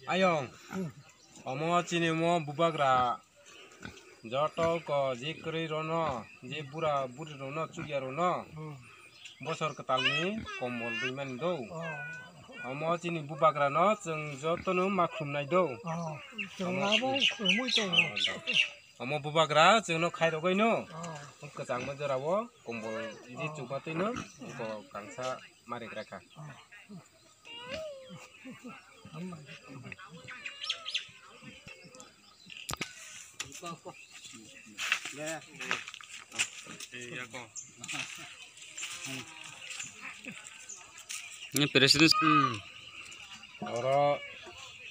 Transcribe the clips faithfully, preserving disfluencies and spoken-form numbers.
Ayong, omo chini mo bubagra joto ko je kwrwi rono, je bura buri rono, chukya rono, bosor kwtalni kombol rwimani do. Omo chini bubagrano chwng jotono ma khumnai do. Omo bubagra chwngno khairogwino kwchangma jorao kombol je chukma twino kangsa ma rigra kha. Ni president. Oro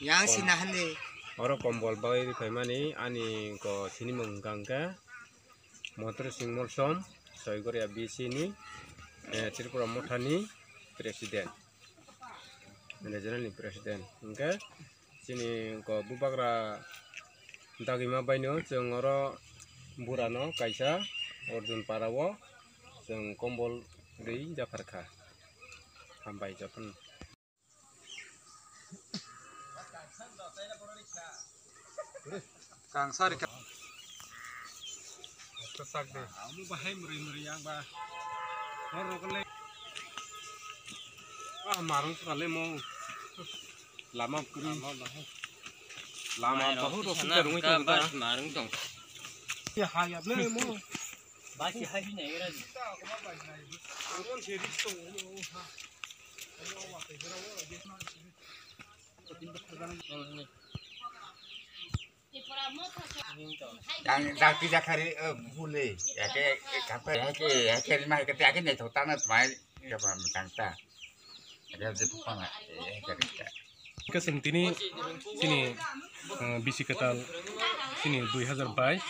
yang sina hande. Oro kombol bagwi rwphaimani ani ko sinimung hwnkha hwnkhe Montri Singh Molsom, Soigoria B C ni, eh, Tripura Mothani president, regional ni president. Hwnkhe chini ko bubagra dagima baino chwng oro burano kaisa Arjun Para o chwng kombol rwi japhar kha. Hambai jotono. Kangsari ka. Kesak de. Amu bahai muri muri yang ba. Hor rokle. Ah, marung sale mo. Lama kuri. Lama bahut osubida rungwi tong ta. Marung tong. Ya, ha ya ble mo. Basi hai ni nai ra. Aron se ris tong. Yang jati jakhari, eh, bule. Yake, eh, kapa, yake, yake, lima, yake, yake, nyai thok tana, smai, yaba, tang ta. Yake, je pukana, eh, yake, yake. Kasing tini, sini, eh, bisi katal, sini dui hazar bais,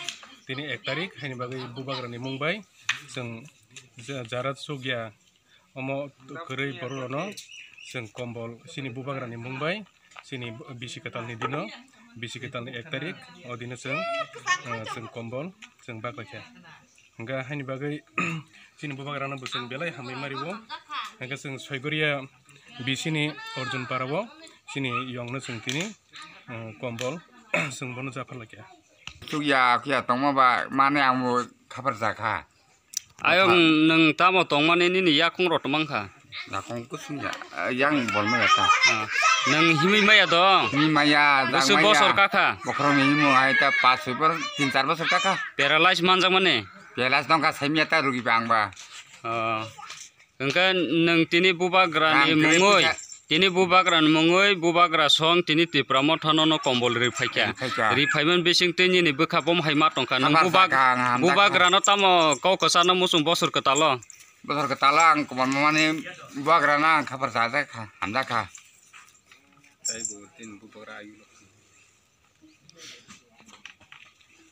tini ek tarik, haini bagwi bubagrani mung bai, seng, ja-, jarat sugya, Omo kwrwi borok rokno chwng kombol chini bubagrani mung bai chini bisi kwtalni dino, bisi kwtalni ek tarik o dino chwng, ah, chwng kombol chwng baklaikha. Hwnkhe haini bagwi chini bubagrano bo chwng belai hamwi mari o. Hwnkhe chwng Soigoria bisini Arjun Para o chini yongno chwng tini, ah, kombol chwng bono japharlaikha. Chukya khuya tongma ba mane ang bo khabar jakha. Ayong, nwng tamo tongmani nini yakung rok twmang kha? Yakung kusung ya, yang bolma ya ta. Ah, nwng himwi maya dong? Himwi maya, bwswk bosor kakha? Bokhorok ni himwi hai ta pas soi bor, tin char bosor kakha. Paralyze manjak mani? Paralyze tongkha, saimya ta rugi bang ba. Oh. Hwnkhe nwng tini bubagrani mungwi, tini bubagrani mungwi, bubagra song tini Tipra Mothano no kombol ri phaikha. Ri phaikha. Ri phaimani bising twi nini bwkha bom hai ma tongkha. Nwng bubag-, bubagrano tamo kok kwchano muchung bosor kwtalo? Bosor kwtalo ang kwbangma mani bubagrano ang khabar sajak kha, hamjak kha. Tei bo tini bubagra ayuk.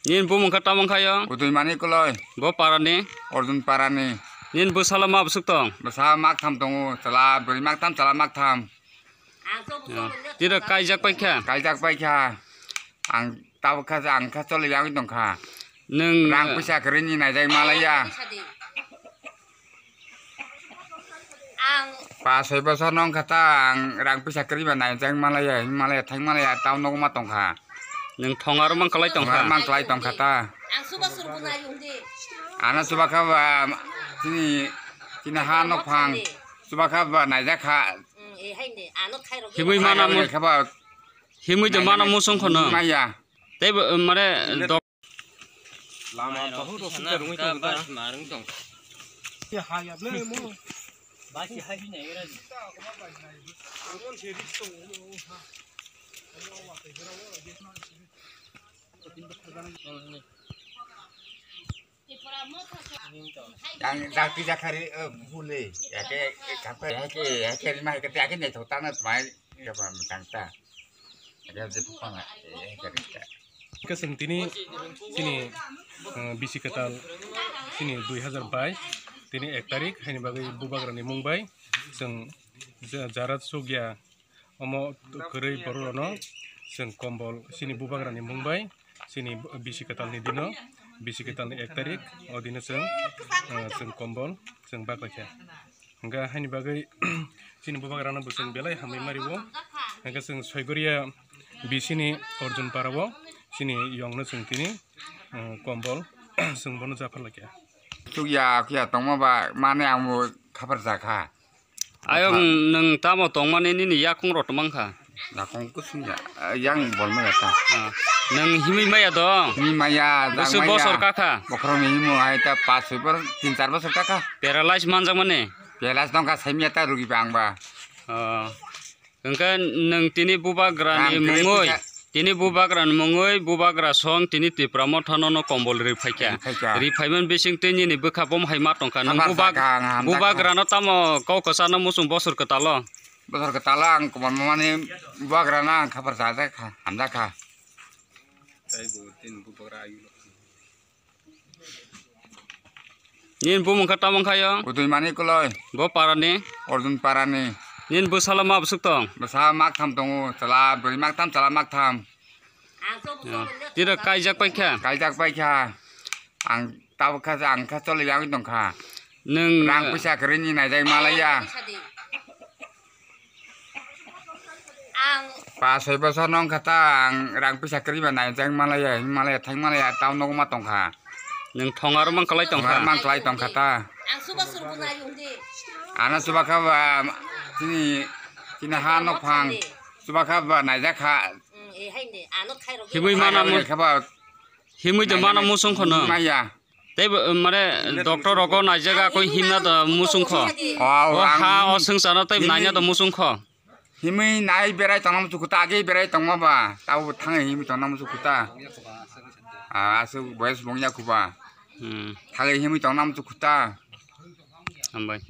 Nini bumung khe tamo wngkha yo? Udui mani kwlwi. Bo parani? Arjun parani. Nini bwsalo ma bwswk tong? Bwsa maktham tongo, chwla bwrwi maktham, chwla maktham. Tiro kaijak paikha? Kaijak paikha. Ang tabuk kha, ang kha choli yagwi tongkha. Nwng rang puisa kwrwini naijak malaya. Ang pas soi bosor no wngkha ta, ang rang puisa kwrwi ba naijak malaya, malaya thang malaya, tamo nogo ma tongkha. Nwng thong aro man kwlai tongkha? Thong aro man kwlai tongkha ta. Ang suba surbu nai wngdi. Ano suba kha ba, chini, chini ha nok phang. Suba kha ba naijak kha. Mm, eh, hai de, ano khairok. Himwi mana mo-, kha ba. Himwi de mana mosong khono. Maya. Tei bo, mare dok- Lama bahut rok sita rungwi tong ta. Bas marung tong. Ya, ha ya ble mo. Basi hai ni era. Aron se ris tong mo ha. Yang jati jakhari, eh, bule. Yake, eh, kape, yake, yake, lima, yake, yake, ne thotana, smai, ya ba, tang ta. Kasing tini, chini, eh, bisi kwtal, chini dui hazar bais, tini ek tarik, haini bagwi bubagrani mung bai, chwng ja-, jarat sugya, Omo kwrwi borok rokno chwng kombol chini bubagrani mung bai chini bisi kwtalni dino, bisi kwtalni ek tarik o dino chwng, ah, chwng kombol chwng baklaikha. Hwnkhe haini bagwi chini bubagrano bo chwng belai hamwi mari o. Hwnkhe chwng Soigoria bisini Arjun Parao chini yongno chwng tini, ah, kombol chwng bono japharlaikha. Chukya khuya tongma ba mane ang bo khapar jakha. Ayang nwng tamo tongmani nini yakung rok twmang kha? Yakung kusung ya, yang bol maya ta. Ah, nwng himwi maya dong? Himwi maya, bwswk bosor kakha? Bokhorok ni himo hai ta pas soi bor, tin char bosor kakha. Paralyze manjak mani? Paralyze tongkha, saimya ta rugi ba ang ba. Oh. Hwnkhe nwng tini bubagrani mungwi, tini bubagrani mungwi, bubagra song tini Tipra Motha no, no kombol ri phaikha. Ri phaikha. Ri phaiman bising tei nini bwkha bom hai ma tongkha. Nwng bubag-, bubagrano tamo kok kwchano muchung bosor kwtalo? Bosor kwtalo ang kwbangma mani bubagrano ang khapar chajakha, hamjakha. Nini bumung khe tamo khayo? Udui mani koloi. Bo parani? Arjun parani. Nini bwsalo ma bwswk tong? Bwsa maktham tongo, chwla bwrwi maktham, chwla maktham. Tira kaijak paikha? Kaijak paikha. Ang tabuk kha, ang kha choli yagwi tongkha. Nwng rang puisa kwrwini naijak malaya. Ang pa soi bosor nong kha ta, ang rang puisa kwrwi ba nai jang malaya, malaya thang malaya, town nogo ma tong kha. Nwng thong aro mang kwlai tong kha? Mang kwlai tong kha ta. Ang suba surbu nai yung di. Ano suba kha ba, chini, chini ha nok phang, suba kha ba nai jak kha. Himwi mana mo-, kha ba. Himwi de mana musung kho no? Maya. Tei bo, mane, doctor rogo naijak a koi himna da musung kho. O, o, ang ha, o swngchar no tei himwi naina da musung kho. Himwi nai berai tongna muchuk khuta, age berai tongma ba, tabo thangwi himwi tongna muchuk khuta. Ah, aswk boyes bongya khuba. Hmm. Thangwi himwi tongna muchuk khuta. Hambai.